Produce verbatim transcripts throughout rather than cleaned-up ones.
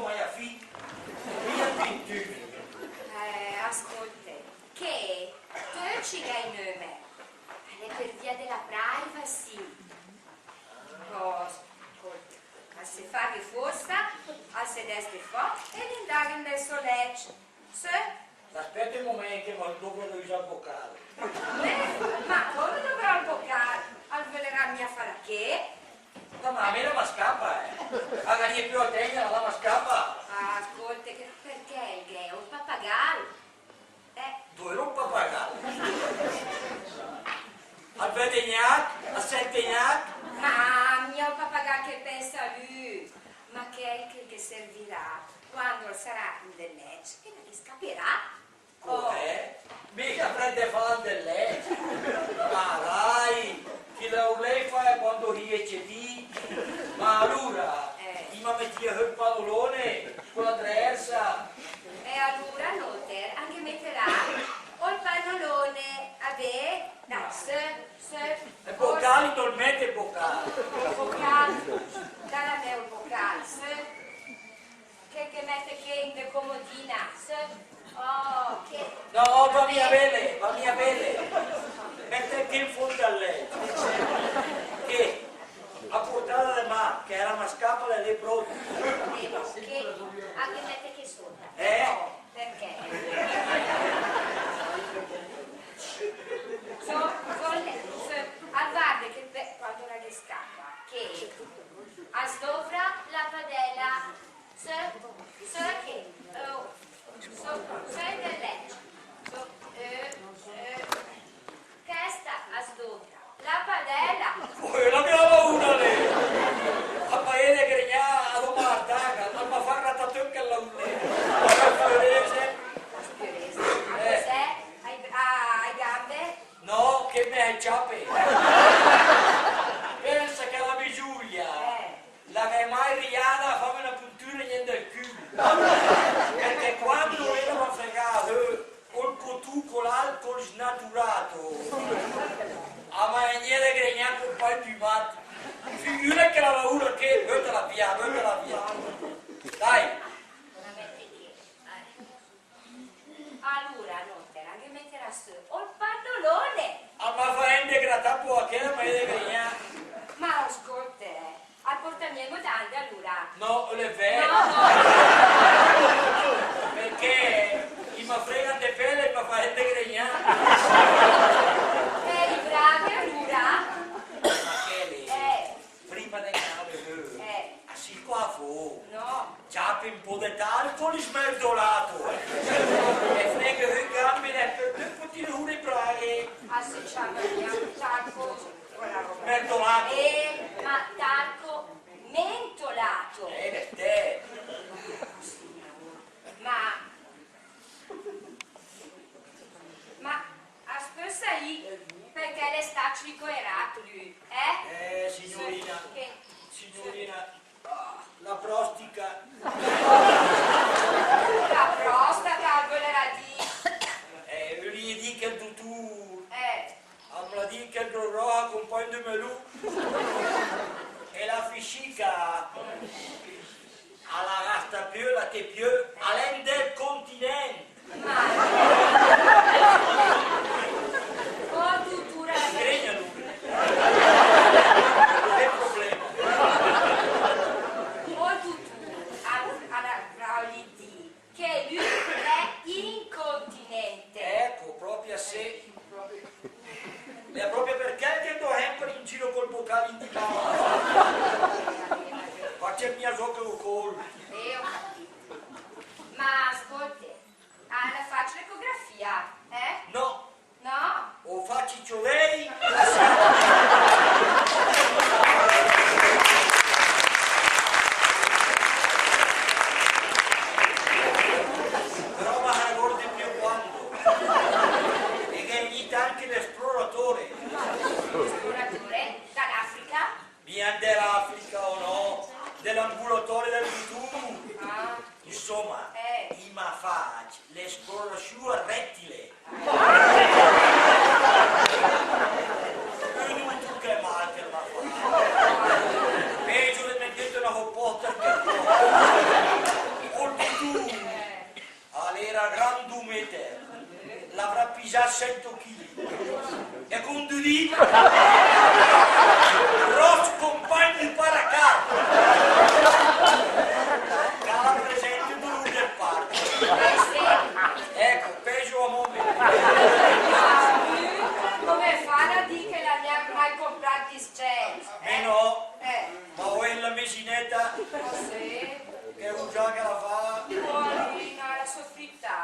mai a fì. Mia piö. Eh, ascolte, che töcc i gh'à i nömer, l'è per via de la privacy. Oh, ascolte, al se fà de forsa, al se dèss de fò e 'l indaga in del sò lècc. Sö. Aspèta ü momènt che ma dòvra de üsà ol bocal. Eh, ma come dovrà ol bocal? Al völerà mia fà la ché? Ma, ma a me la ma scapa, eh. A gh'à mia piö a tègnela, la ma scapa. Ah, ascolte, che, perché gh'è ol papagal? Eh. Dove ol papagal? Al vède gnach, al sènte gnach. Ma mia ol papagal che 'l pènsa a lü, ma chèl che 'l ghe servirà quando al sarà in del lècc e la ghe scaperà. Cioè? Mia frèt de fà in del lècc. Ma dai, chi la ülìa fà quando i è cedì. Ma alura, eh, i ma metìa sö ol panolone, co la traèrsa. E alura nóter an ghe meterà ol panolone, a vèd, dai, sö, sö. Ol bocal, no 'l mète ol bocal. Ol bocal, dàm a me ol bocal, sö. Che, che mète ché in de comodina, sö. Oh, che... No, va mia bé, va mia bé. Mète ché in fónd al lècc. Che a portada de mà, che la ma scapa, l'è pròpe. Eh, no, che a ghe mète ché sota. Eh? No, perché? Sö, sö, sö, al varde che pe-, quando la ghe scapa, che al sdòvra la padèla. Sö, sö che, eh, sö, sö in del lècc. Sö, eh, eh, chèsta al sdòvra la padèla. Oh, la mia laurina lé! A paì de gregnà, a dóma la taga, al ma fa gratatö chèl lauré. La sfiorese. La sfiorese? A cos'è? Ai bra-, ai gambe? No, che me ciape. Pènsa che la mé Giulia, eh, la gh'è mai riada a fàm öna puntura gnè in del cül. Perché quando la m'à fregà, eh, ol cotù co l'alcol snaturato, a ma gnè de gregnà compàgn d'ü mat. Figürét che la laura ché, bötala via, bötala via. Dai. Alura, nóter, an ghe meterà sö ol panolone. A ma fa ègn de gratà pò a chèla, ma i è de gregnà. Ma ascolte, eh, al porta mia i müdande alura? No, l'è vèr. No, no. Perché i ma frega de pèl e i ma fa ègn de gregnà. E i braghe alura? Ma chèle. Eh. Prima de gnà a vedì, eh, a sì scoafó. No. Ciape ü pó de talco smerdolato, eh. E freghe sö i gambe, e pò tire sö i braghe. A se ciama mia talco smerdolato. Eh, ma talco mentolato. Eh, per te. Ma Ma as pöl saì perché l'è stacc ricoverat lü, eh? Eh, signorina, che... Signorina, ah, la prostica. La prostata, al völerà dì? Eh, völe dì che ol dutùr, eh, al m'à dì che ol gròs ròs compàgn de melù e la fisica a la gasta piö, la té piö, a l'è in del continent. Ma... Oh, dutùr, la... Gregna lü. Che problema? Oh, dutùr, a, a la, la völ dì che lü l'è incontinente. Ecco, pròpe assé. L'è pròpe per chèl che 'ndó sèmper in giro col bocal in di mà. Facc mia zó che 'l cöl. Eh, ho capito. Ma ascolte, a la facc l'ecografia, eh? No. No? O facc i ciovèi. Però ma regórde piö quando. E gh'è gnit anche l'esploratore. Esploratore? Dall'Africa? Mia de l'Africa o no, de l'ambulatori del futuro. Ah. Insoma, eh, i m'à facc l'esplorassiù rettile. Ü dutùr che mal che m'à facc. Pègio de mèt dét öna Harry Potter che... sènto chili. E con du dit. Gròs compàgn di paracat. Che la presènta durante el parto. Eco, pègio amò mé. Ma come fala a dì che l'ha gnanca mai compràt i s-cècc? Mé no. Eh. Ma ó la mé Ginetta. Ah, sì? Che usa che la fa? Poarina, la sofrità.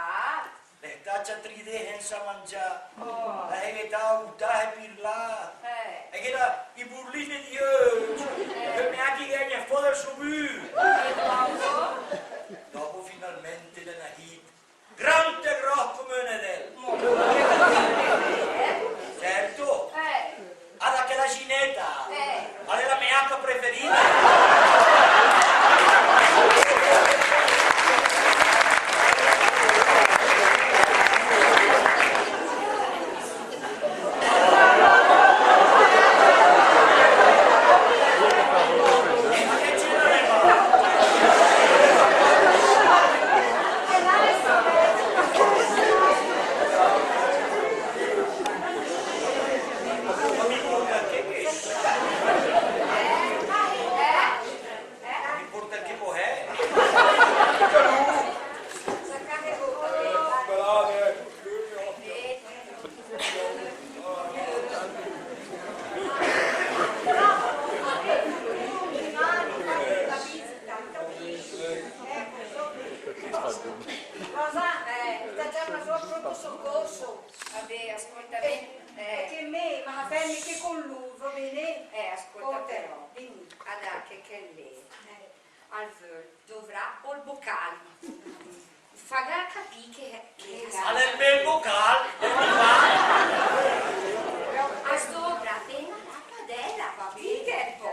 L'è stacc tri dé sènsa mangià. Oh. La gh'è stacc a urtà e pirlà. Eh. E gh'è i burlì de Dieu. Eh. Che mé anca gh'è gnà fò del sò bù. E dopo? Dopo finalmente l'è nasìt. Grand e gròs come ü nedèl. Certo. Eh. Ada che la Ginetta, eh, l'è la mé aca preferida. Rosa, eh, sta ciamà sö al pronto soccorso. Va bé, ascolta, eh, perché mé, ma fermi che con lui, va bene? Eh, ascolta però. Dimmi. Adà, che, che lé, eh, al völ dovrà ol bocàl. Faga capì che, che... Al è ol mé bocàl, al dovra apéna la padèla, va bé? Dìghel pò.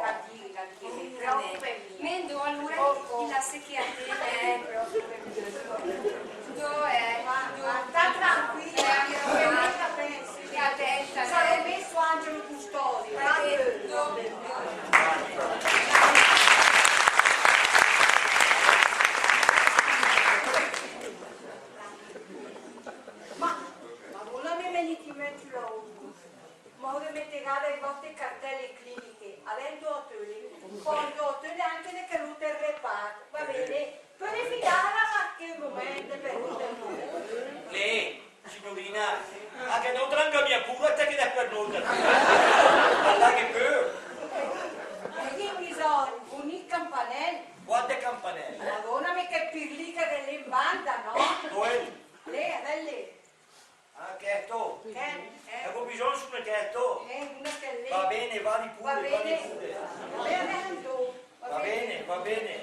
Mé 'ndó alura i lasse ché a té, eh. 'Ndó, eh, 'ndó. Sta tranquilla, che mé la penso. Che atenta, eh. Sarò mé sò àngelo custode, va bé. 'Ndó, 'ndó. Ma, Madóna, me vègn in mènt ü laùr. Ma gh'ó de mèt i vòste cartèle cliniche, adènt dò töle, pò dò töle anche de chèl óter repàrt, va bene? Pöde fidàla, ma che momènt, per amor de Diu. Lé, signorina, anche nóter gh'óm mia pura, te che de per nóter. Guarda che pö. E gh'ó bisògn, ü campanèl. Quale campanèl? Madóna, ma che pirlì che gh'è lé in banda, no? Dóe? Lé, adèl lé. Ah, chèsto? Chèl, eh. Gh'ó bisògn sö de chèsto? Eh, una che lé. Va bene, vadi pure, vadi pure. Va bene, va bene.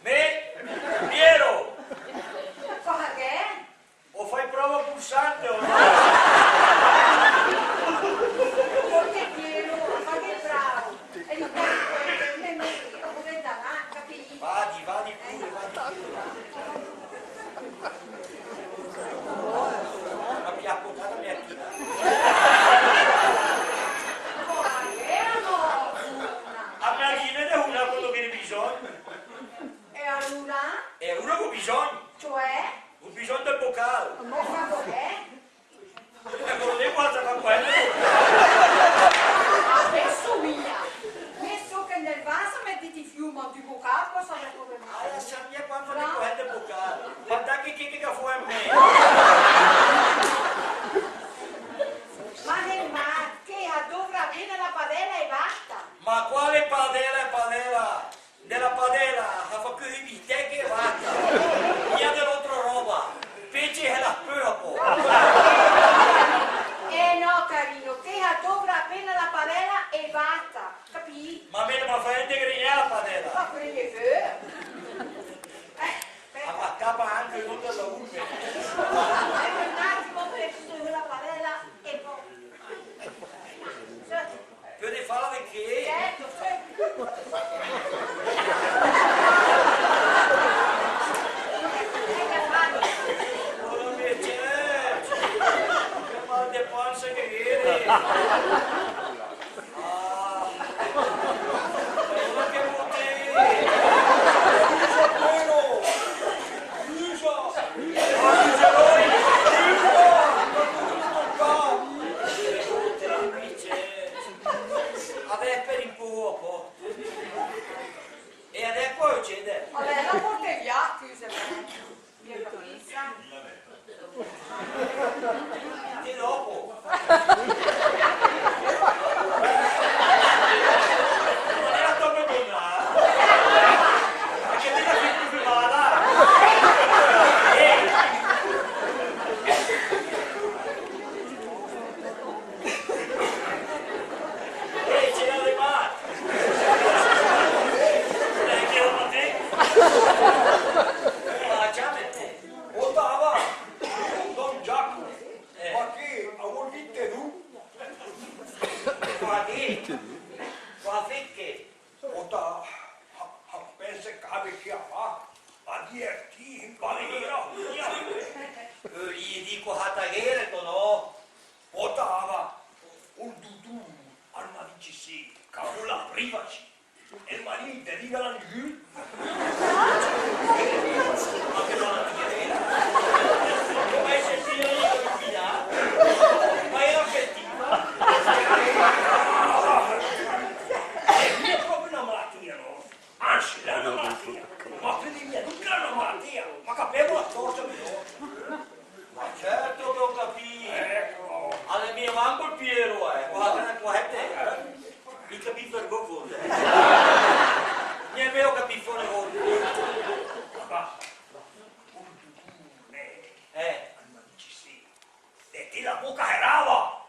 Mé, Piero. Cosa gh'è? Ó fai pröva pulsante, o no? Perché Piero, ma che bravo! E intanto che me, me, me, capì? Vadi, vadi pure, vadi pure. Ma piaccotata me a tira. A me gh'ó de ulà quando gh'ó bisògn. E alura? E alura gh'ó bisògn. Cioè? Gh'ó bisògn del bocàl. E fa cos'è? E cosa devo alzà con quello? Adesso mia. Mé só che nel vaso mèt i fiöm, ma di bocàl cosa me come mai? Ah, la sa mia quanto ne può del bocàl. Guarda che, che, che fò in mé. Ma nel mar, che a dovra apéna la padèla e basta. Ma quale padèla e padèla? De la padèla a fa cöi i bistèche e basta. Mia de l'ótra roba. Pècc e la spösa pò. Eh no, carino, che a dovra apéna la padèla e basta, capì? Ma mé, ma fa gnente che gh'è la padèla. Ma prende pö. Eh, spèta. Ma tapa anche l'ótra da urbe. Un attimo, che la padèla e pò. Pöde fala de che? Certo, certo. Ora me certo. Che mal de pansa che gh'ére. Ah. Te dopo. Ma l'era troppo donna. Ma che bella figura, ma dai. Eh. Eh, ce l'ha le mani. Eh, che roba te. Ma ciao, te. Pòta, va, don Giacomo, eh, ma che, a völ dì te du? Ma che? Ma perché? Pòta, a, a pènse che a ve che a fa, a divertì, in banera. Eh, gli dico a taghère, no? Pòta, va, ol dutùr al m'à dicc issé, che a völ la privacy. E ma lì, te diga la lügü? Ma che malattia era? Come se sia io qui là? Ma era affettiva? È mia proprio una malattia, no? Anzi, l'è una malattia. Ma più di mia, tüta l'è una malattia. Ma capevo la cosa, però. Ma certo che ho capito. Ecco. Al è mia manco ol Piero, eh. Guarda, guarda, eh. Mica mi fergo con te. Nemmeno capì fone con te. Ma, un dutùr, eh. Eh. Al m'à dicc issé, te gh'é la boca serada.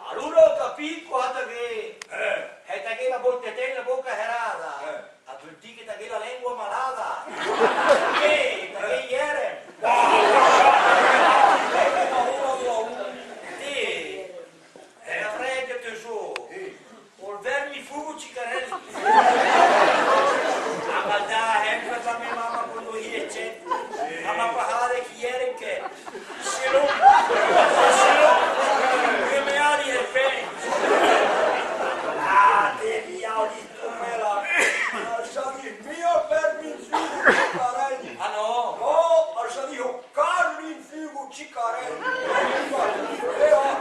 Alura ho capì, guarda che, eh, se te gh'é la bo-, te gh'é la boca serada. Eh. A völ dì che te gh'é la lengua malada. Eh, te gh'é i èrem. Sì, eh, la frega, tesoro. Sì. Ol vermifugo cicarelli. A m'à dà sempre la mia mamma quando io c'è. Sì. A m'à parlà de chi èrem che. Sì, no. Sì, no. Che me ha di repente. Ah, te via, ho dì Bèla, al savìa mia ol vermifugo cicarelli. Ah, no? No, al savìa ol carnifugo cicarelli. Eh, oh.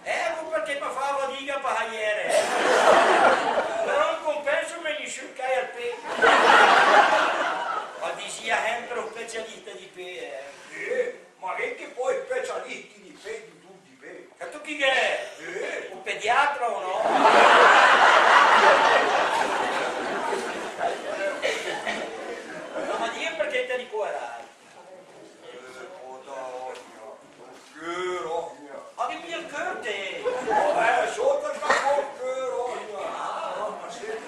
Ecco perché me fa fadiga a parlà ieri. Però in compenso me ne sciurcai al pé. Ma disìa sempre ol specialista di pé, eh. Eh, ma che, che pò specialisti di pé, di tutti i pé? E tu chi gh'è? Eh? Un pediatra o no? No, ma dì perché te ricoverai. Eh, pòta, oh, mia. Ol cör, oh, mia. Ma che mia ol cör, te? Oh, eh, sóta sta col cör, oh, mia. Ah, ma se,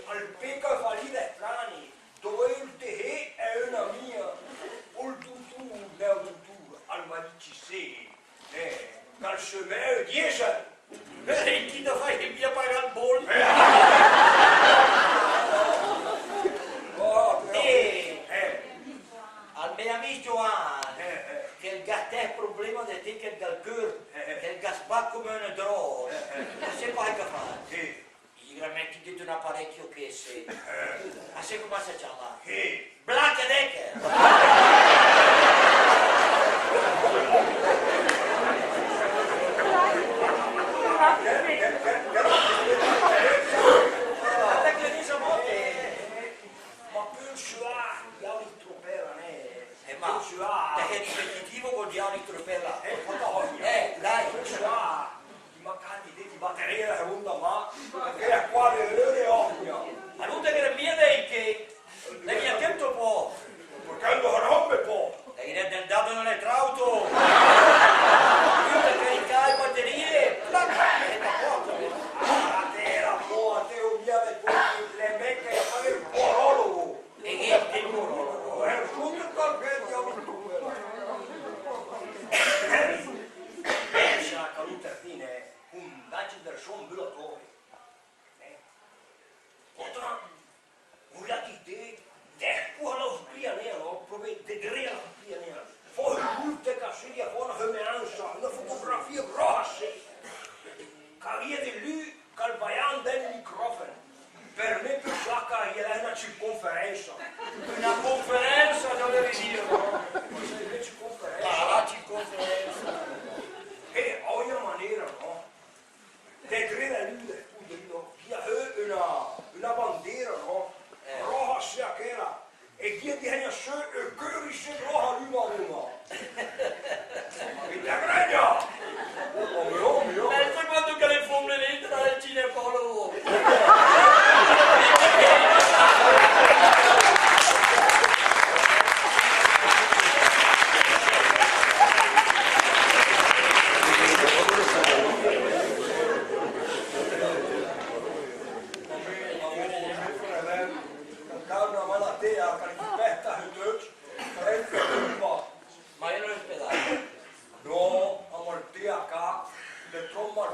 al pé che fa lì de strani. Dò öle, te e öna mia. Ol dutùr, ol dutùr, al m'à dicc issé, eh, che al somèe diesel. Eh, chi te fa mia pagà ol boll? Eh. Oh, però, eh, al me amìs Gioàn, eh, eh, che al gh'à stèss problema de té, che al gh'à ol cör, eh, eh, che al sbàt come öna dròga. Eh, eh. Ma sét cosa che al gh'à fàcc? Sì. I ghe l'à metìt dét ün aparècc che se... Eh. Ma sét come che al se ciama? Sì. Black Decker! Ma perché dì, sa, ma te, ma pöl suà, diàoli tropèla, nè? Eh, ma pöl suà. Te sé ripetitivo col diàoli tropèla. Eh, ma no, eh, dai. Pöl suà. Ma candì, te, i baterie de segónda mà, che l'è quase öre, oh, mia. Ma no te gh'ét mia de ché, l'è mia chèl tò pò. Ma chèl no sarebbe pò. L'è indàt in un altr'àuto. Te cariche i baterie, plac, e te pòrte. Ma te, la pò, te, ol mia de pò, l'è mé che fó ol porologo. E che, che porologo? Eh, sóta qualche dia.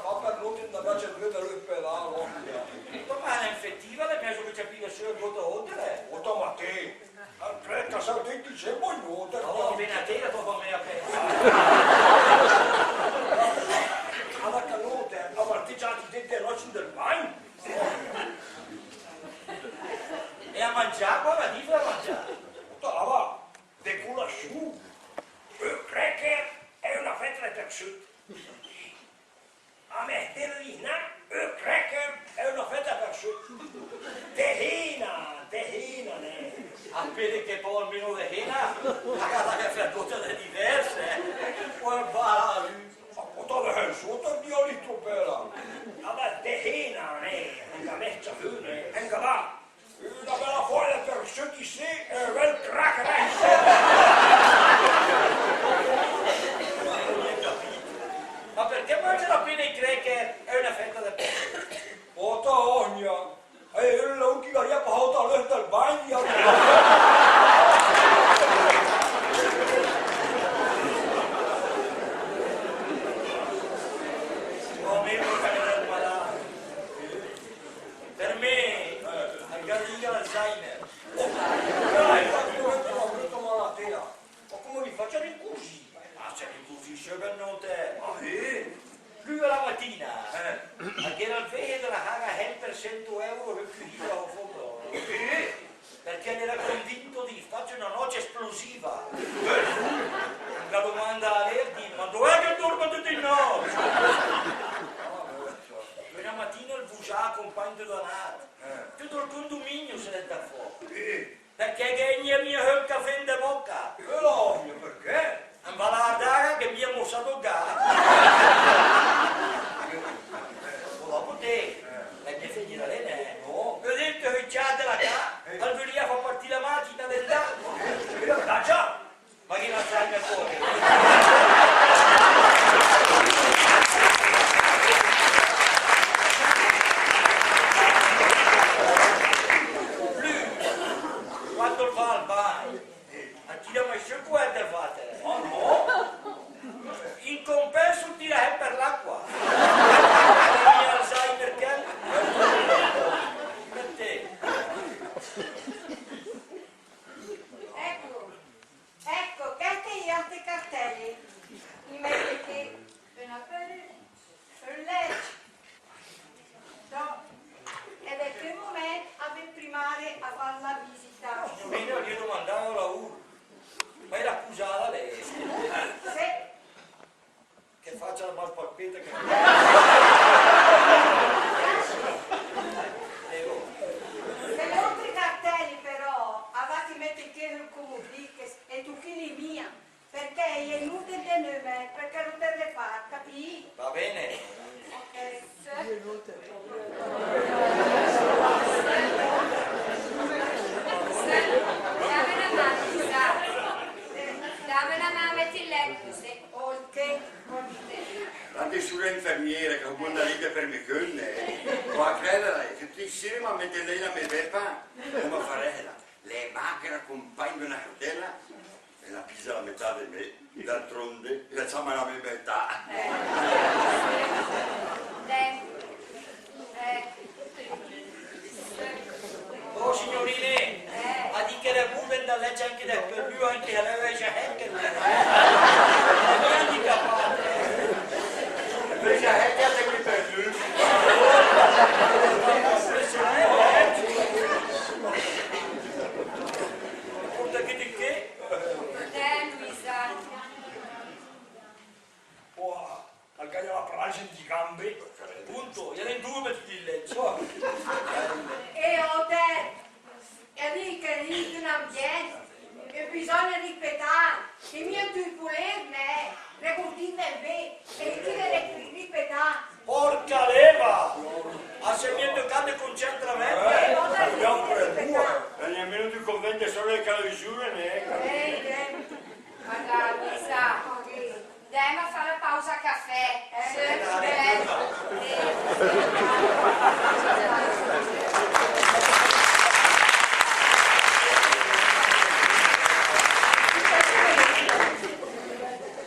Ma per nóter 'ndà a ciapà de l'ospedàl, no? Ma l'è infetiva, l'è mia che ciapìa sö e gota óter, eh? Gota, ma té, al crèd che só dét i sé, ma nóter. Oh, ben a té, la tò famèa pènsa. Ala che nóter, a martègia dét de nòcc in del bagn. E a mangià, cosa dì, a mangià? Tò, va, de culasiù, ü cracker e öna fèta de persöt. A mèstéra de dinà, ü cracker e öna fèta de persöt. De héna, de héna, nè. Spète che pò almeno de héna, a casa che fà gota de divers, eh. Pò va, lü. Ma pòta de hèl sóta, dì a lé, tropèla. Ma va, de héna, nè, anca mé, cià, nè, anca va. Öna bèla fòia de persöt isé e ü bèl cracker isé. Ma perché mangia apéna i cracker e öna fèta de persöt? Pòta ògna. E öl la ültima che gh'ìa pasàt a l'östal bagn. Ò, mé, che bèl malàt. Per mé, al gh'à l'Alzheimer. Oh, dai, ma come, che bröta malatéa. Ma come gh'ì facc a rincurzì? Ah, se rincurzì sö, ben, nò, té. Ah, eh? Lü a la matina, eh, al gh'éra 'l vése de la haga hèl per sènt euro, l'è fürìt a fò. Eh? Perché l'éra convinto de fà öna nòcc esplosiva. Eh, lü. Al domanda a lé, al dis: "Ma 'ndo l'è che 'l dórm töte i nòcc?" Öna matina al vusàa compàgn de danàt. Eh. Töt ol condominio se l'è 'ndàt fò. Eh. Perché gh'è mia, mia hö ol cafè in de bòca. Eh, ògna, perché? An va la ardàga che gh'è mia mossàt ol gas. Pò dòpo té, eh, l'è mia fenìt lé, nè? Nò. L'è dét che ol cià de la cà, eh, al vülìa fà partì la machina de 'ndà. Eh, eh, già. Ma chi la sa che cosa? Lü, quando 'l va al bagn, al tira mai sö ol cuèr del vàter. Ah, nò? In compenso 'l tira hèt per l'acqua. L'è mia Alzheimer chèl? Per té. Ecco. Ecco, chèsti i àtri cartèli. I mète ché, öna per ü, ü lècc. Dò. E de chèl momènt a vé primària a fà la visita. Signorina, gh'ìe domandàt ü laùr. Ma l'è la cüsada, lé? Sé. Che facia la malpalpeta che... Prego. Sö i àtri cartèli, però, a va a mèt ché ol comodì, che s-, e tö chi li mia, perché i è inütil de nöm, perché l'óter l'è fà, capìt? Va bene. Ok. Dame una mano, Lisa. Dame una mano a mettere il letto, sì. Ol ché, ol ché. Ande sö la infermiera, che gh'ó 'ndà lé per mé cönt. Pöl crèdela, che töt i sire la mèt lé la mé Pepa, come farèla? L'è magra compàgn d'öna hardèla, e la pisa la metà de mé, d'altronde, la ciama la mé metà. Eh. Eh. Oh, signorine, eh, a dì che l'è bu, 'ndà a lècc anche de per lü, anche se l'è già hèt, eh. L'è mia andicapàt. L'è già hèt, anche per lü. Pòrta ché de ché? Té, Luisa. Oh, al gh'à la paralisi di gambe. Appunto, i è in du per tuti i lècc. E óter, e dì che l'è in ambient, e bisògna rispetà, che mia töcc i pöl, nè, regurdìmel bé, e chi l'è rispetà. Porca leva! A s'è mia töcàt de concentràm, eh? Eh, l'è mia töcàt de concentràm, eh? L'è mia töcàt de concentràm, eh? Eh, eh. Guarda, Luisa, 'ndèm a fà la pausa cafè. Eh? Sì, sì.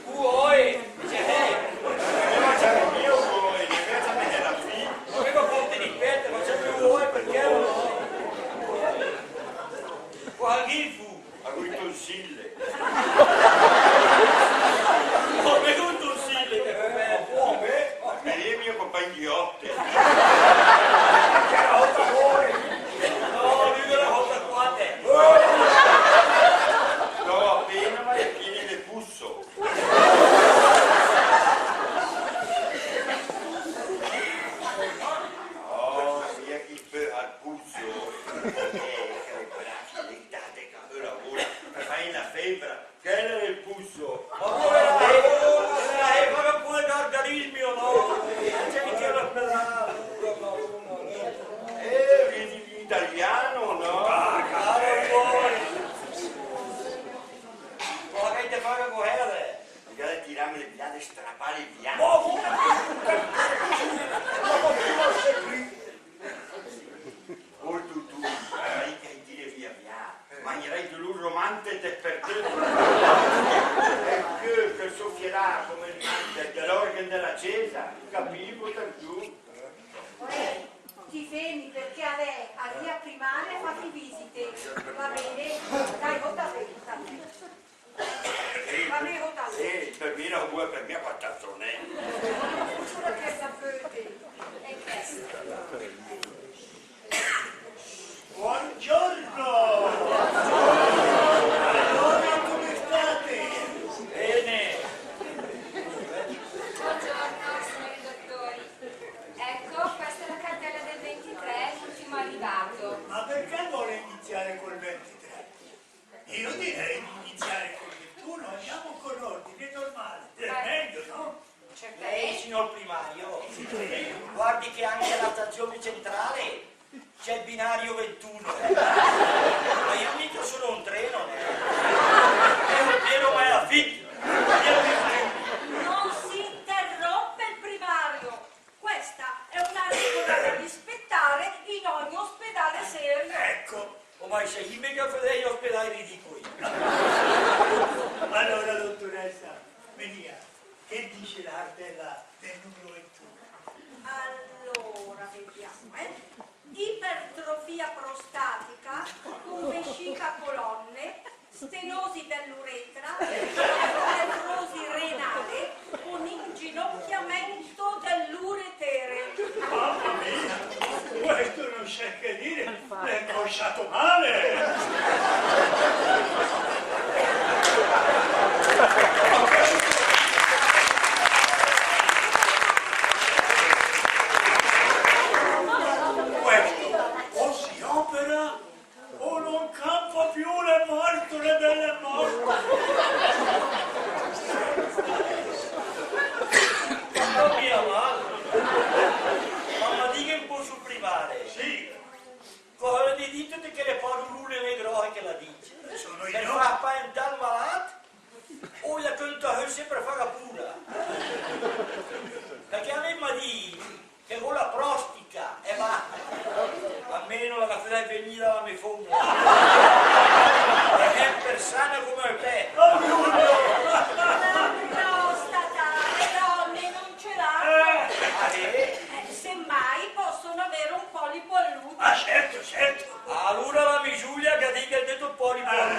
Uè, cioè, eh. Idiote. Che l'è óta, amore. No, lü l'è óta quate. No, apéna, ma l'è piéna de puso. No, mia chi pö al puso. Eh, che le brace, le date, che lavora, che fa la febra. Che l'è el puso? Ma pure la, eh, la, eh, fa un pó de gargarismi, no? C'è anche l'ospedale. Eh, vedi l'italiano, no? Ah, caro, amore. Ma che te fa correre? Magari tirarme le viade, strapare via. Ma pure, ma pure, ma pure. Ol dutùr, eh, che i tire via, via. Ma i rèi de lur romante te perdé. E che, che sofierà come el mande de l'organ de la cesa, capìo, tartù? Uè, ti fèmi, perché adès a rìa primare a fà visite. Va bene? Dai, vota, vota. Fammi votare. Eh, per me era uguale, per me ha fatto il torneo. Solo che sapete, è questo. Buongiorno! Allora, come state? Bene. Buongiorno, signori dottori. Ecco, questa è la cartella del ventitré, l'ultimo arrivato. Ma perché vuole iniziare col ventitré? Io direi di iniziare col ventuno, andiamo con ordine, è normale, è meglio, no? Certamente. Lei, signor primario, guardi che anche alla stazione centrale c'è il binario ventuno. Ma io mica sono un treno, eh. È un pieno, ma è a fil. Via, via, via. Non si interrompe il primario. Questa è una regola da rispettare in ogni ospedale serio. Ecco, ormai se i me che fede i ospedai ridicoli. Allora, dottoressa, mi dica, che dice la cartella del numero ventuno? Allora, vediamo, eh. Ipertrofia prostatica con vescica a colonne, stenosi dell'uretra, nefrosi renale, con inginocchiamento dell'uretere. Mamma mia, questo non c'è che dire, l'è inconsciato male! Questo o si opera o non campa più, le porto le belle porte. Mamma mia, ma... Mamma, dighe un pó, sciur primare. Sì. Cosa gh'è dito de chèle parolone grohe che la dis? Sono io. Per fà spaventà el malat? O la cönta sèmper per fà pura? Perché a me i m'à dit che gh'ó la prostica, e va. Almeno la ga fada vegnì da la me fómna. E sèmper sana come el pè. La prostata, le donne non ce l'hanno. Ah, sì? Eh, semmai possono avere un polipo all'utero. Ah, certo, certo. Alura la mé Giulia che diga el deto polipo. Ah.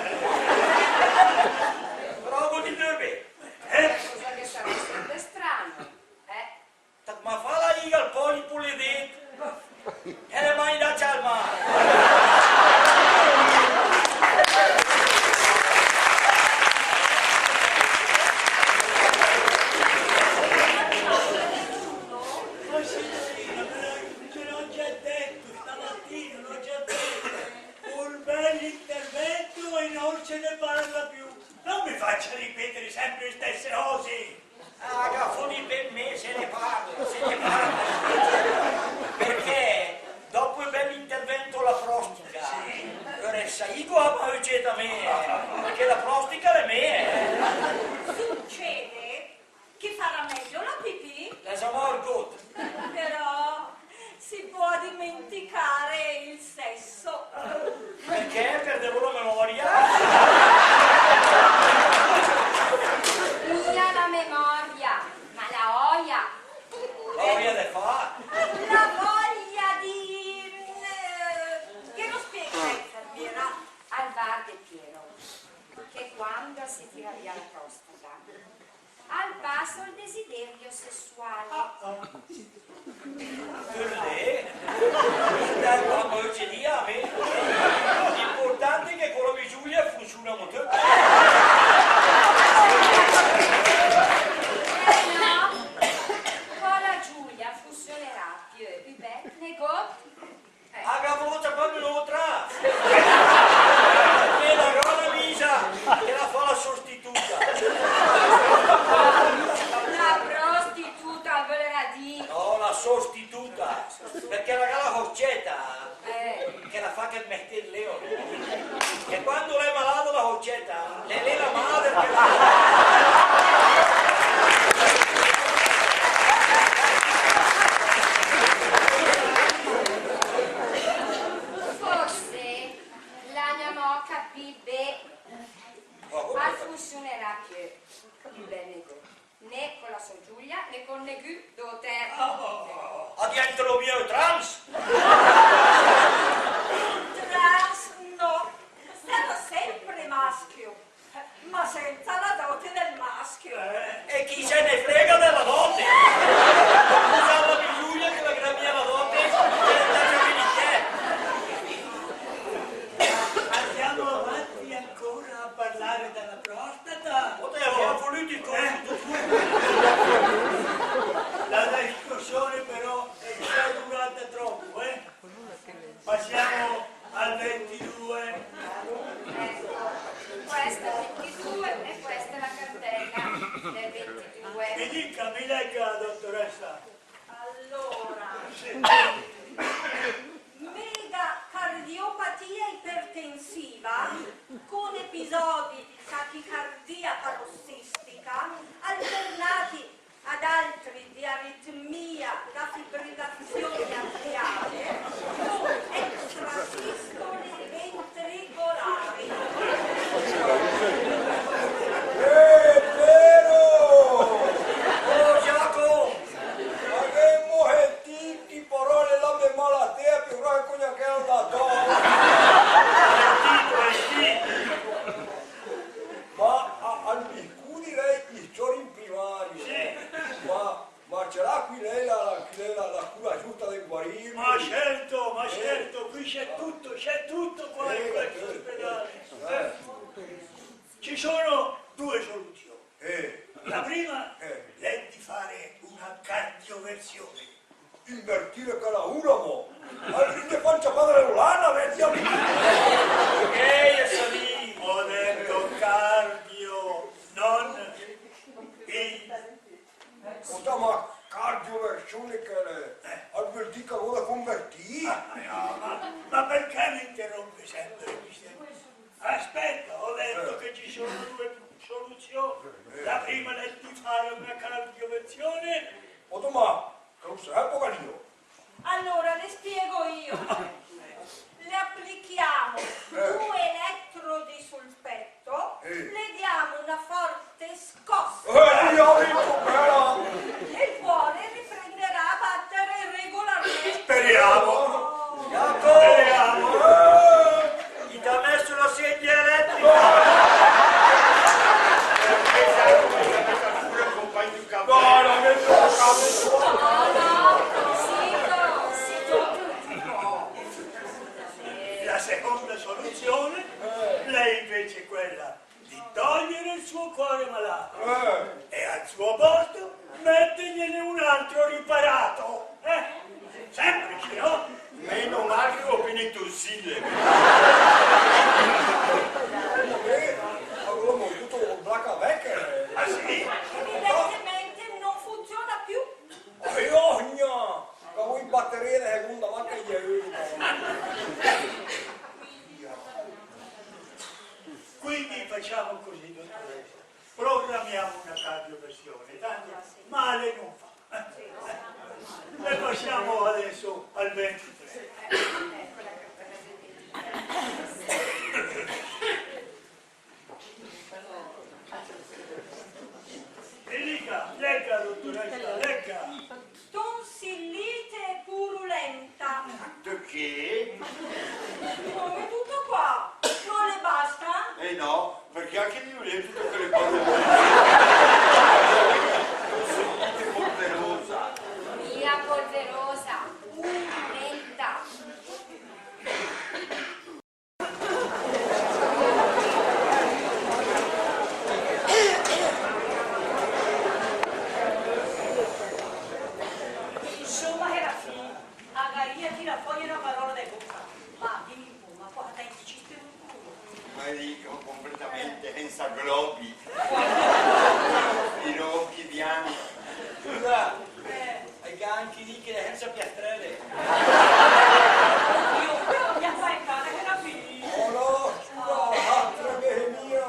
Però gh'ó dit bé. Eh? Cosa che sarà sempre strano, eh? Ma fala iga el polipo lé dét. E l'è mai 'ndacc al mar. Ma signorina, però, te l'ó già dito stamatina, l'ó già dito. Un bel intervento e non se ne parla più. Non mi faccia ripetere sempre le stesse cose. Ah, che fó di pé, mé se ne parla, se ne parla. Perché dopo el bel intervento la prostica, sì, öre sa iga a ma öceta mé, perché la prostica l'è mé. Succede che farà meglio la pipì. L'è zamò argót. Però si può dimenticare il sesso. Perché? Perdevo la memoria? Mia la memoria, ma la oia. La oia de fà? La voglia di, eh, che lo spiega, infermiera? Al varde, Piero, che quando si tira via la prostata, al passa el desiderio sessuale. Ah, ah. Perché? Dai, ma cosa dice, dì a me. L'importante è che con la mia Giulia funziona un motor. Eh no, con la Giulia funzionerà piö, piö bel negót. Eh. Ah, che la völ ciapà ön'ótra! Che la gran Luisa, che la fa la sostituta. La prostituta, völerà dì. No, la sostituta. Perché la, la Josceta, eh, che la fa che mestiér lé, no? E quando l'è malada la Josceta, l'è lé la mader che la... Forse l'à gnamò capìt bé. Ma come? Al funzionerà piö, piö bel negót. Né con la sò Giulia, né con negü d'óter. Ah, ah, ah, ah, diventerò mia trans? Trans no, sarà sempre maschio, ma senza la dote del maschio. Eh, e chi se ne frega della dote? Scusa, la mia Giulia, che la gran mia la dote, che la dà a te. Andiamo avanti ancora a parlare della prostata? Oddio, ma politico, eh? La discussione però è già durata troppo, eh? Passiamo al ventidue. Ecco, questo è il ventidue e questa è la cartella del ventidue. Mi dica, mi legga, dottoressa. Allora, megacardiopatia ipertensiva con episodi di tachicardia parossistica alternati ad altri di aritmia da fibrillazione atriale con extrasistoli ventricolari. È vero! Oh, Giacomo! Avemo sentì i parole là de malatea, piö grosa che gnanca la dò. Hai sentito, hai sentito? Ma a, a mi scüsi lé, i sciuri in privario, sì, eh. Ma, ma ce l'ha qui lei la, la, qui lei la, la cura giusta del guarirmi? Ma certo, ma certo, qui c'è tutto, c'è tutto qua in questo ospedale. Eh, ci sono due soluzioni. Eh. La prima, eh, è di fare una cardioversione. Invertire quella ura, mo. Al ride pancia padre Olana, vedi, amico. Ehi, salì. Ho detto cardio, non in. Scusa, ma cardioversione che l'è? Eh. Al völ dì che l'è convertì? Ah, no, ma, ma perché mi interrompe sempre, mister? Aspetta, ho detto che ci sono due soluzioni. La prima è di fare una cardioversione. Odò, ma che lo sa, poverino? Allora, le spiego io. Le applichiamo due elettrodi sul petto, le diamo una forte scossa. Eh, io ho vinto, però. E il cuore riprenderà a battere regolarmente. Speriamo. Speriamo. Chi t'ha messo la sedia elettrica? No, no, no, zitto, zitto. La seconda soluzione, lei invece è quella di togliere il suo cuore malato e al suo posto mettergliene un altro riparato. Eh? Semplice, no? Meno mal che ho finito il Sile. Eh, avevo avuto un blackout vecchio. Ah, sì? Evidentemente non funziona più. Aiò, gnà! Che voi batterie de seconda marca, ieri. Quindi facciamo così, dottoressa. Programmiamo una cardioversione, tanto male non fa. E passiamo adesso al ventitré. E dica, legga, dottoressa, legga. Tonsillite purulenta. Perché? Come, tutto qua? Non le basta? Eh no, perché anche di lui è tutto quelle cose. Tonsillite purulenta. Sciura, eh, al gh'à anche dicc che l'è sènsa piastrèle. Io, però, mia fà in casa che la finì. Oh no, sciura, ah, tre che mia.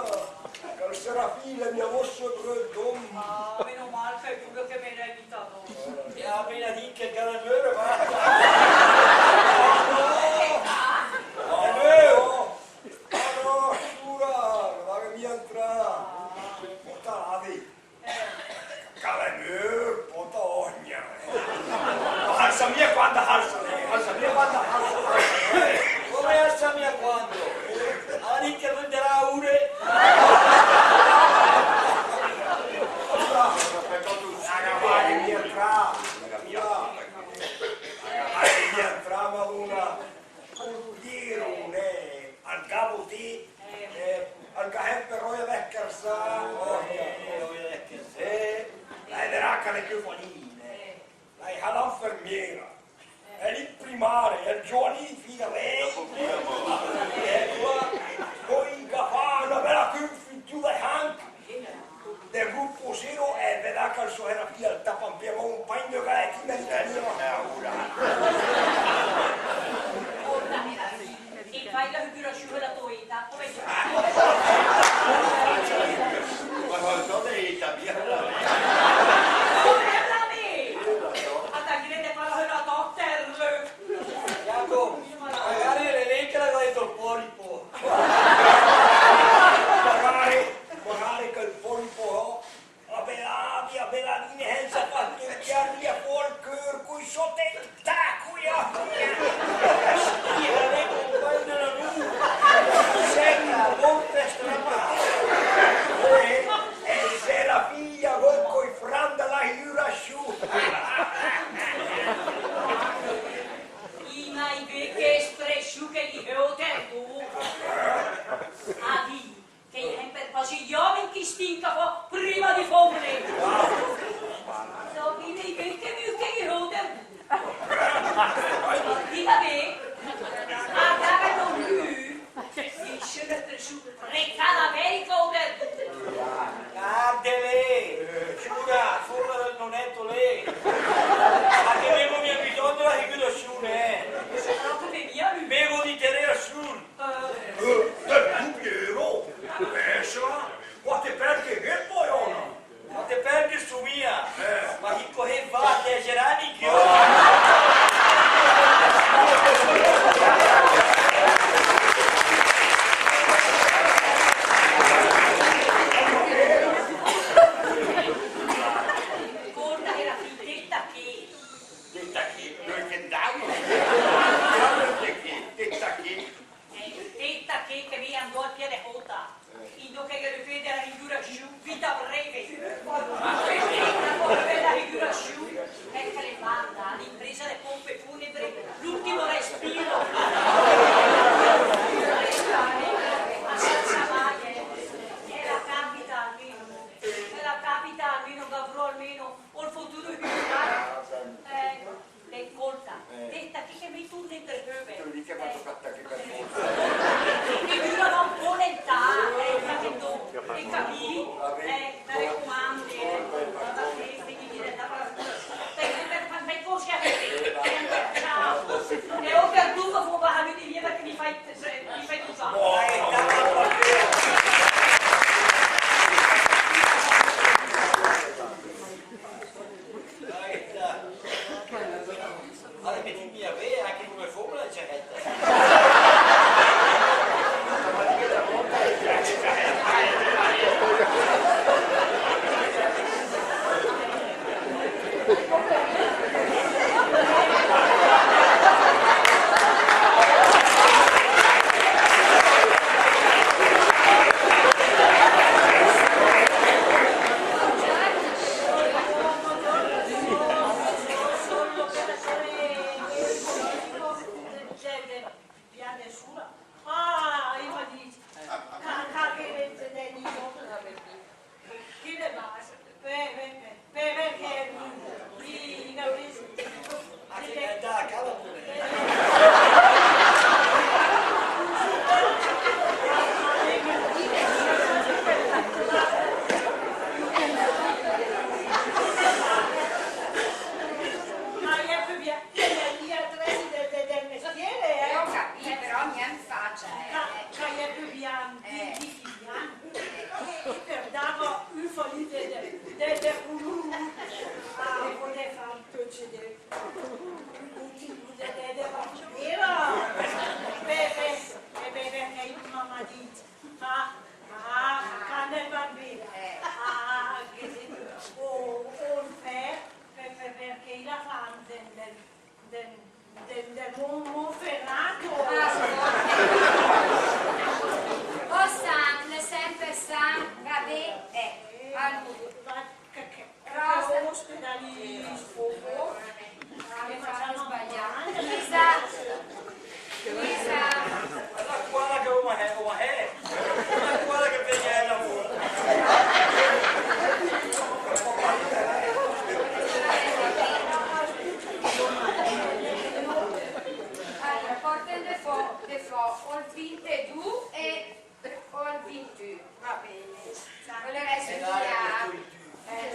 Che 'l Serafì l'è mia vòss dré dóm. Ah, meno mal che l'è vù che me l'è invità. E a me la dì che gh'è la mèra, va. Oh no, oh no, sciura, la gh'è mia intrà. Pòta, la vèd. Che l'è mia, pòta, ògna. Alsa mia quando, alsa, eh, alsa mia quando, alsa, alsa, eh. Come alsa mia quando? Ah, dì che venderà ure. Aspetta, tu, la gh'è mia intrà. La gh'è mia intrà, Madóna. Col Piero, nè, al gh'à votì, eh, al gh'à sèmper òia de schersà, òia, òia de schersà. Eh, la vederà che l'è piö fò lé, nè. La è a l'infermiera, e lé 'l primare, e 'l Giovanì, figlia mia. Ecco, pò i gh'à fà öna bèla cunfusiù de sanch. Del grupo zero, eh, vedrà che 'l sò Serafì al tapa in pé, ma un pagn de galète in italian. E fà la figüra sö de la tò éta, come... Ma quanta éta, mia? Come la me? A ta crède fà la sö de la tò éta? Jacopo, magare l'è lé che la gh'à dét ol polipo. Magare, magare che 'l polipo, oh, a belavi, a belavi, sènsa fà che 'l tira fò 'l cör coi sò tentacoli, ah, figlia. Schia, l'è compàgn de la luna. Sènsa, morte strapà. Eh, e se la figlia, coi fran de la figüra sö. I ma i vé che espressiù che i gh'ó, tènto. A dì che i è sèmper quasi i òmegn che i stinca fò prima di fómne. Só i ma i vé che mü che i gh'ó, tènto. Dì, va bé, a gara no mü. Dì, sö, per sö, recà la America o per... Gardele, sciura, sciura del nonèt lé. Ma che gh'évemo mia bisògn de la figüra sö, eh? Se no, come mia lü? Vevo di teré a sö. Eh. Eh, del Piero? Eh, sa, quate perche che pò, òna? Ma te perdi su mia. Eh. Ma chi che va a viagià, Nichio? Scolta, Serafì, detta che. Detta che? Noi che andiamo? Detta che? Detta che? Eh, detta che, che mi andò al piede sota. Indo che ghe fede la figüra sö, vita breve. Questa bella figüra sö, perché le manda all'impresa de pompe funebre l'ultimo respiro. Ma senza mai, eh. E la capita almeno, e la capita almeno, che avrò almeno ol futuro figürat. Eh. Scolta, eh, detta che, che mi turne in tre pöve. Te lo dico, ma tocca a te che per forza. Che dura un po' nel ta, eh, capito? Hai capito? Eh, mi raccomando, eh. Guarda che, che mi viene da fare, per, per, per, per corsi a te. Ciao. E ho perduto, fu, ma mi viene che mi fai, mi fai tu fa. Ara metì mia bé, anche come fómna, la ciarèta. Pià de sura. Ah, i ma dis. Ca, ca, che le, le, le, che le base. Pe, pe, pe, pe, perché mi, mi, Sfofo. Ah, mi faccio sbagliare. Luisa! Luisa! Guarda qua che ho, eh, ho, eh. Guarda qua che vegna la. Allora, porten de fò, de fò, ol vintedù e ol vintun. Va bene. Allora, eh,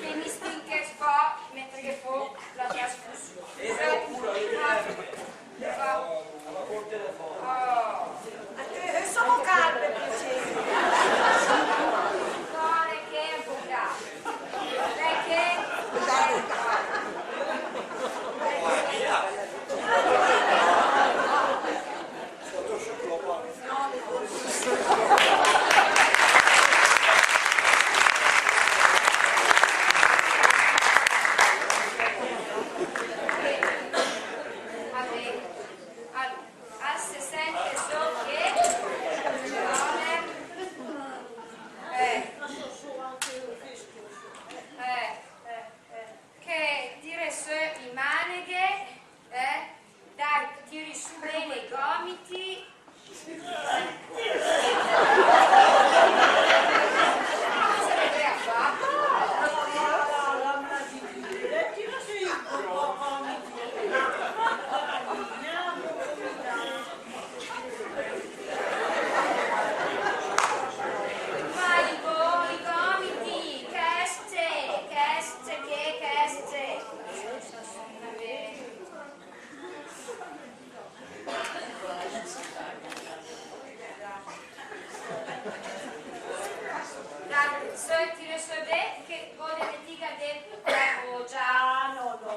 che mi stinche un po', mentre che fò la trasfusione. Oh. A te, eh, sono calme, piacere. Core che buca. Perché? Al se sente sö che? Eh. Eh. Che tire sö i maneghe, eh? Dai, tiri sö bé i gomiti. Ma i go-, i gomiti, chèste, chèste, che chèste. Dai, sö, tire sö bé, che go de metiga dét la gogia. Ah, no, no.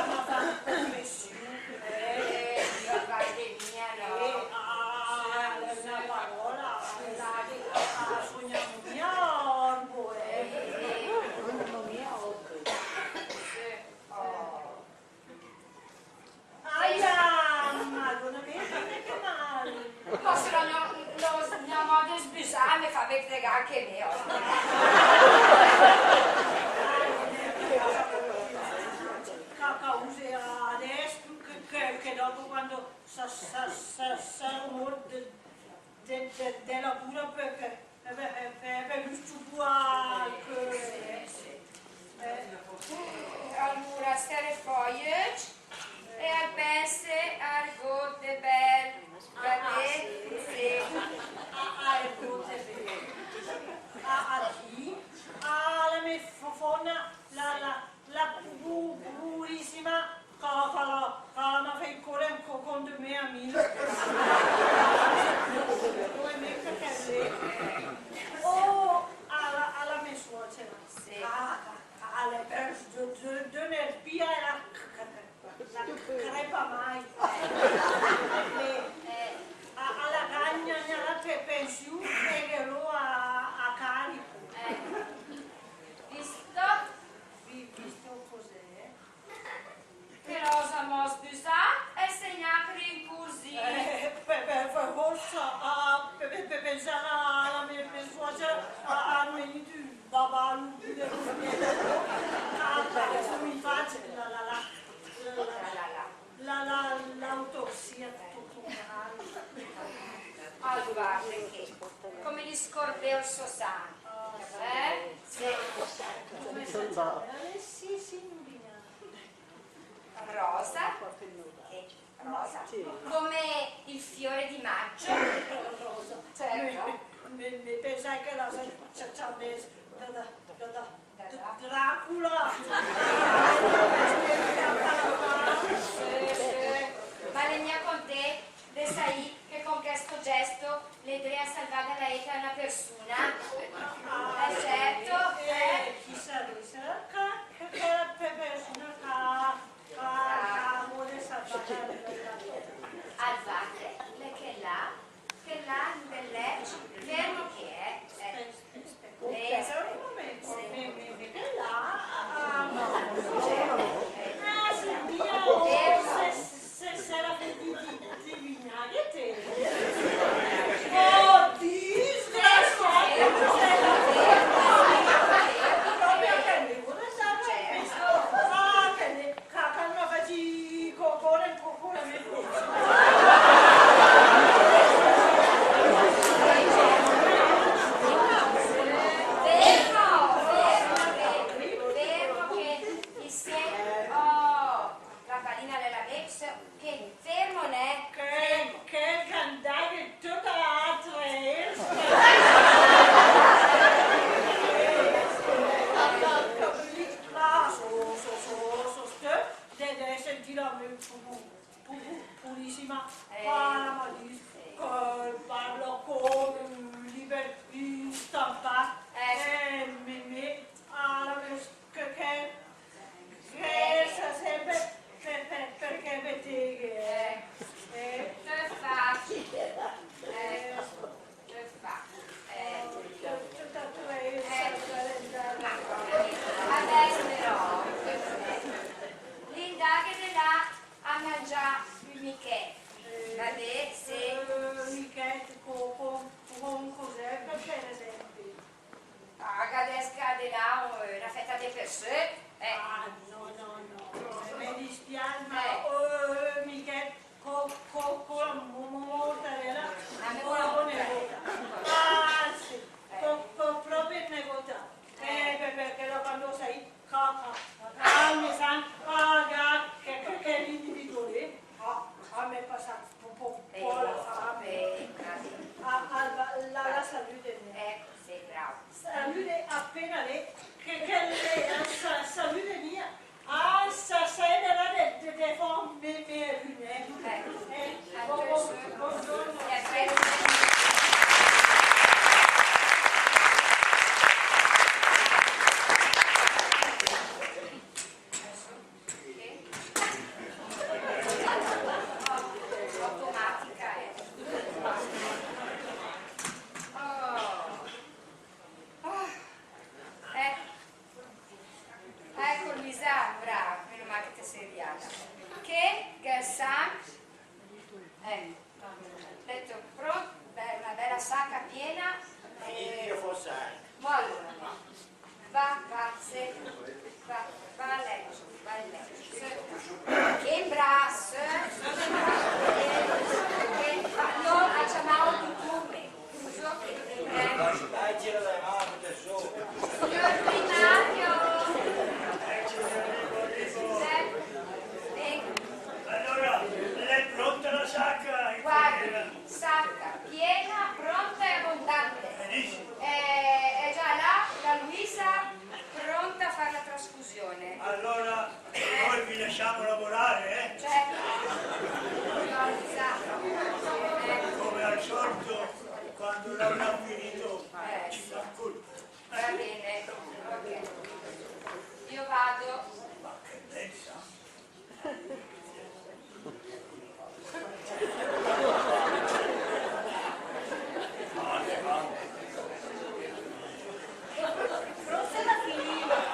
Ma fa pressiù, eh. Eh, io guardi mia, no. Eh, ah, una parola, la, la, la sogniamo mia, orbo, eh. Eh, eh, eh. Sogniamo mia, orbo. Sì. Oh. Aia, Madona, che, che, che male. Ma se no, no, no, no, ma de sbüsà, me fa vedè anche me, oh. Ca-, cause adès che, che, che dopo quando sa-, sa-, sa-, sarò mort de, de, de, de la pura pe-, pe-, Eh beh, eh, beh, beh, giüst ü pó anche. Eh, alura, stère fò i öcc e al pènse a argót de bèl. Va bé? Sì. A, a argót de bèl. A, a chi? A la me fo-, fómna, la, la, la pu-, pu-, purìssima. Ca, ca la, ca la m'à fàcc córcc co-, con de me amì. Come me che, che lé. Oh, a la, a la me suocera. Sì. Ca, ca, ca l'è per de, de, de nervìa e la c-, c-, la c-, crepa mai. Eh, a, a la gagna, gna la pe-, pensiù e ghe l'ó a, a carico. Eh. Visto? Vi-, visto cos'è? Che l'ó zamò sbüsàt e segnàt per incürsì. Eh, per, per, per forsa, a, per, per, per pensà a la me, me suocera, a, a vegnì ü babà, ü, ü, ü, a, a, mi face la, la, la, la, la, la, l'autopsia, tutto male. Alura, perché? Come li scordéu ol sò sàn? Eh? Sì. Come si chiama? Eh, sì, sì, mi Rosa, eh, rosa, come il fiore di maggio. Rosa. Certo. Me, me, me pensàe che la sa-, sa-, sa-, da, da, da, da, Dracula. Sì, sì. Ma l'è mia contét de saì che con chèsto gesto l'è dré a salvà la éta a öna persuna. Eh, certo, eh. Eh, chi sarìa? Che, che, che persuna ca, ca, ca vöre salvà la éta. Al varde, l'è chèla, chèla in del lècc, fermo che è, eh. Spèta, spèta. Là, eh, la fèta de persö, eh. Ah, no, no, no. Me dispiàs, ma, eh, eh, Michèl, co, co, co la mo-, mo-, mortadèla, ah, me co la negóta. Ah, sì. Co, co, pròpe negóta. Eh, per, perché da quando sai, ca, ca, ca, me sa, ah, che, che, che l'individüo, ah, ah, me pasa un po', un po' la fame. Ah, ah, la, la, la salute, eh. Ecco, sì, bravo. Salute appena lé, che, che lé, eh, sa-, salute mia. Ah, sa-, sa-, era de, de, de fò me, me, eh. Eh, bu-, bu-, buongiorno. Automatica, eh. Oh. Ah, eh. Ecco, Luisa, brava, meno male che te sei arrivata. Che, che sa, eh, detto, pro-, be-, una bella sacca piena, eh, io forse anche. Mo allora, va, va, sì, va, va a letto, va a letto. Che imbrasso, eh? Che, no, ha chiamato tu me. Signor primario! Allora, l'è pronta la sacca? Guardi, sacca piena, pronta e abbondante. Benissimo. Eh, è già là la Luisa, pronta a fare la trasfusione. Allora, noi vi lasciamo lavorare, eh? Certo. Come al solito, quando l'avrà finito, ci fa colpo. Va bene, ok. Io vado. Ma che pensa?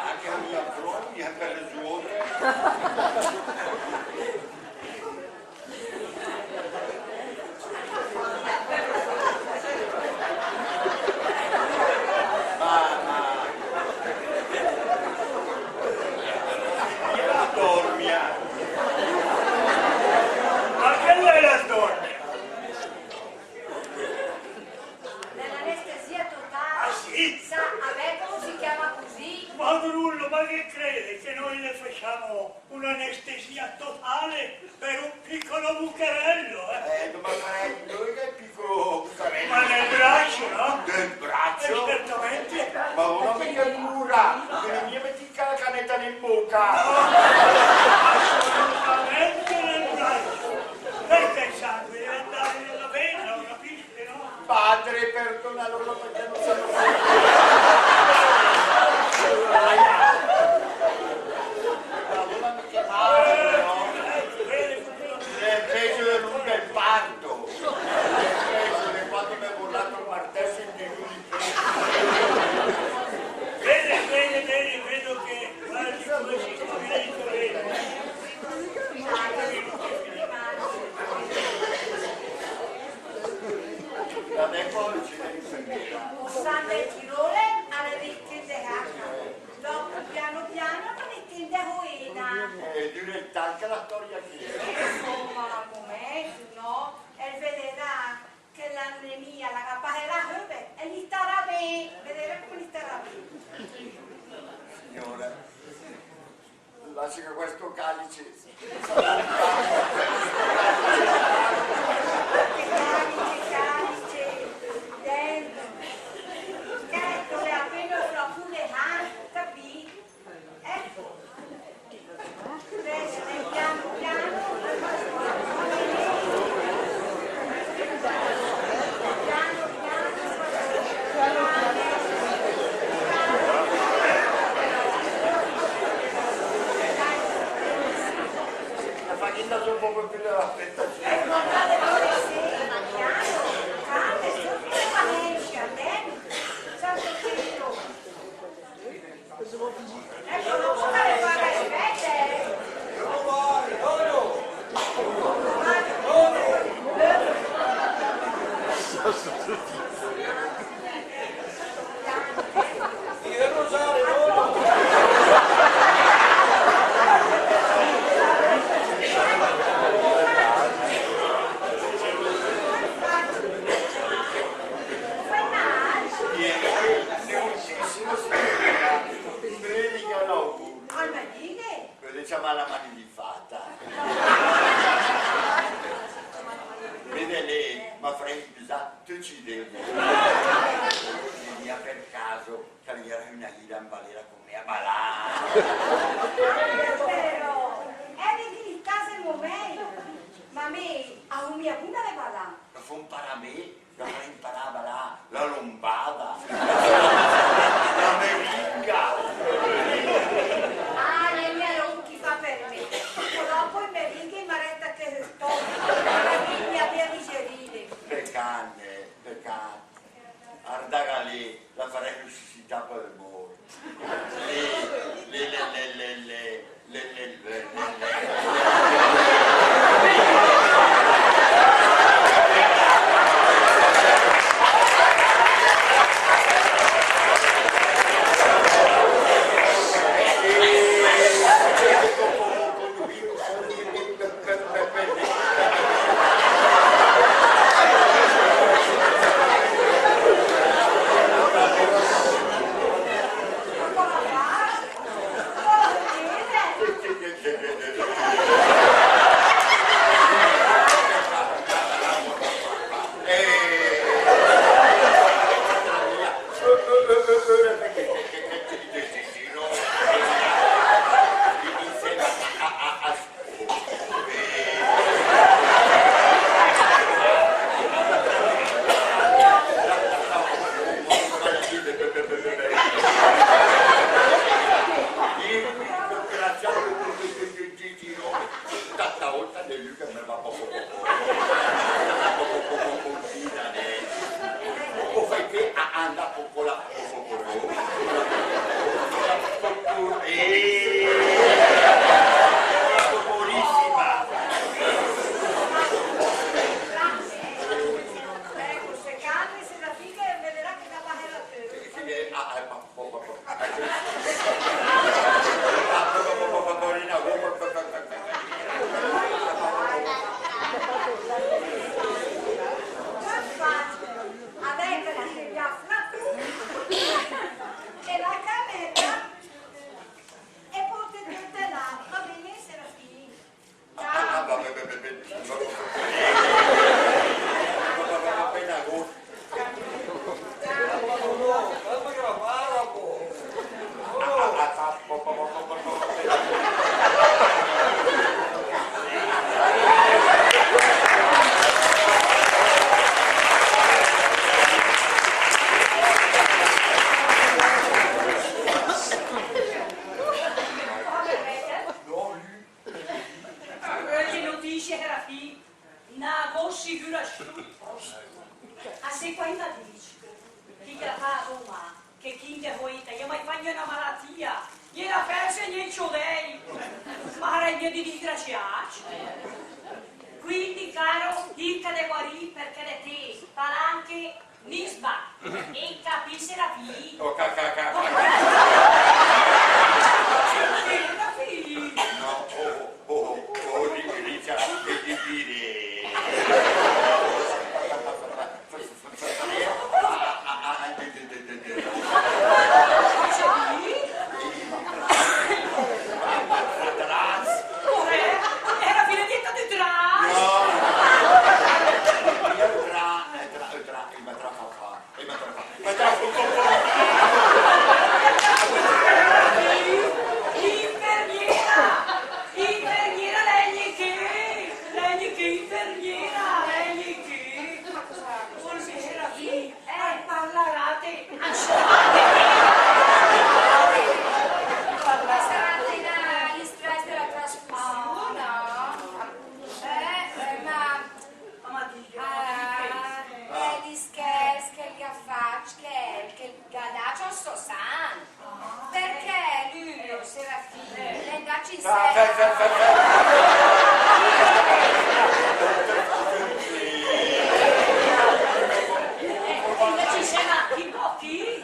Anche la mia fronte è per le sue. Ma, ma, io la dormia. Ma che lei la dorme? L'anestesia totale. Ah, sì? Sa, a Bergamo si chiama così. Padrullo, ma che crede che noi le facciamo un'anestesia totale per un piccolo bucherello, eh? Eh, ma, ma noi che piccolo bucherello? Ma nel braccio, no? Nel braccio? Eh, certamente. Ma una mica dura, che mi metti la canetta in bocca. No, assolutamente nel braccio. Perché il sangue deve andare nella vena, ho capito. Padre, perdona loro perché non sanno fare. Madonna, ma che male, no? È peggio del, del parto. È peggio di quando mi è volato il martello in di lui. Bene, bene, bene, vedo che quasi come si sta finendo, vedi. Vabbè, poi ci vede l'infermiera. O San del Tirole, a l'è de tende a cà. Dopo, piano piano, a l'è de tende a Hoena. Eh, dura tanto la storia che... Eh, insomma, al momento, no? E vedrà che l'anemia la ga passà, e lì starà bé, vedrà come lì starà bé. Signora. Lasci che questo calice. Calice, calice, dentro. Certo, l'è appena un flaccon de vin, capì? Ecco. Adesso piano piano. La farina un poco più dell'aspettativa. La mani di fata. Vede lé, ma frènd già, tu ci vedi. Mia per caso, che l'era una ira in balera con me a balà. Però, è che in casa è momento, ma me, a mia una de balà. La fa imparà me. Dovrei imparà a balà la lombada, la meringa. Ah, le mia ronchi fa per me. Dopo i meringhe in maretta che sto. La mia, mia miserile. Pecà, pecà. Arda che lé la farei ressuscità per mor. Tanta olta de lü che me va poco poco. Poco poco, poco, poco, poco, poco. O fai che a, anda poco la, poco poco. Eh. Pocorissima. Ecco, se calmi, se la figa e vederà che la bajerà te. Sì, eh, ah, eh, ma Che notisie, Serafì? Na gossigürassiù. A se quai ma dis, chi che la fa a Roma, che chi in de poeta, i à mai fai gna una malatia, i l'à perse gna i ciodei, ma i è mia di disgraziàcc. Quindi, caro, cerca de guarì, perché de té, palanche, Nisba, e capì, Serafì? Oh, ca, ca, ca, ca. Serafì! No, oh, oh, oh, oh, ri-, Riccia, e ti dire. Serafì? Era fine di età di tra. No. Io tra, tra, tra, ma tra fa fa. Infermiera! Infermiera, lei è che? Lei è che infermiera? Lei è che? Forse Serafì, eh, parlarà te. Ma sarà appena l'istress della trasfusione, no? Eh, eh, ma Mamma mia, eh, eh, gli scherzi che gli ha fatto, che, che gli ha dato sto san. Perché lui, Serafì, l'è andato in sella. Invece c'è Marco, chi?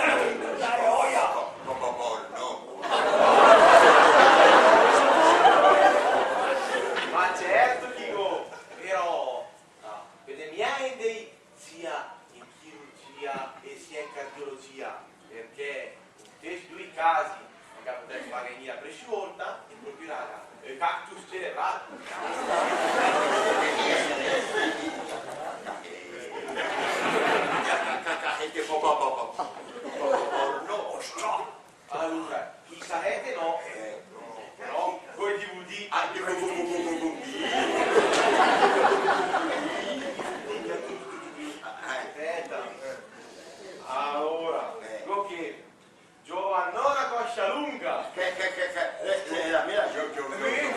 Dai, oia! Ma certo, digo, però, ah, vede mia inde sia in chirurgia e sia in cardiologia, perché in questi due casi non capo te fa venire la pressione alta e proprio raga, e cactus cerebrale. No, Allora, i sarete no, eh, però coi D V D. Ah, D V D. Aspetta. Allora, eh, lo che Giovannona Coscialunga. Che, che, che, che, le, le, la mia, gio, gio, gio, Sì.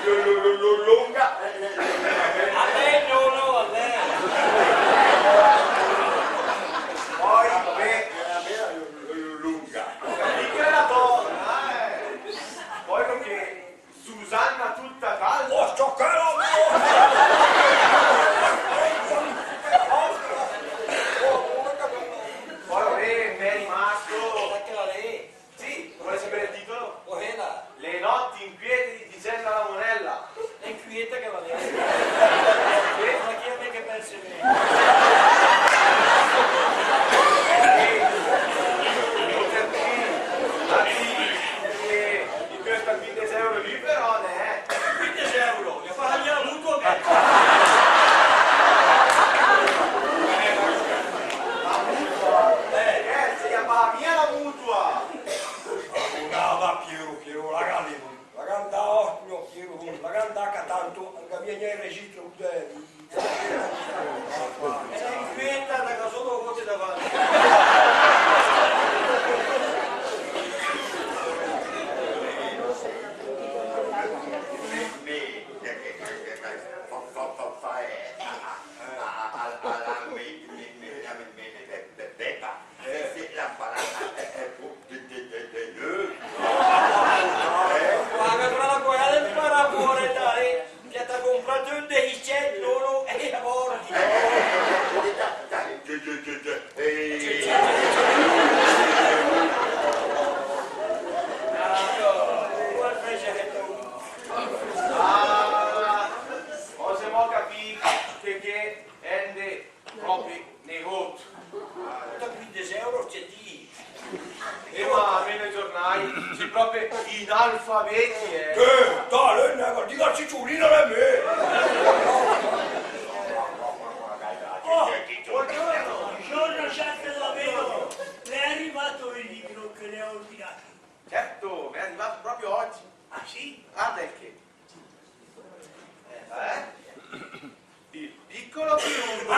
Lu-, lu-, lu-, lu-, lunga, le, le, le, le, A lei, no, no, a lei. Poi, beh, la mia, lu-, lu-, lu-, lunga. Perché la donna, eh. Poi perché Susanna tutta calda. Oh, ciò che la Poi, vabbè, mi è rimasto. Sì, vuole sapere il titolo? Quella. Le notti inquiete di Gisella la Monella. È inquieta che va bene. Sì. Ma chi è me che pensi me? Sì. Sì. Sì. Di questa quindici euro lì però, eh. Quindici euro? Che fa la mia mutua, che La mutua? Eh, che se la paga mia la mutua? Ma va, Piero, Piero, la gallina, la ganda, oh, no, Piero, la ganda che tanto, anche mia, mia il registro, eh, e la inquieta da casa sua voce davanti. Eh, dai, nega, diga Cicciolina, l'è me. Oh, buongiorno, buongiorno, signor Federico. Le è arrivato il libro che le ho ordinato? Certo, mi è arrivato proprio oggi. Ah, sì? Guarda che. Eh, il piccolo Piumbo.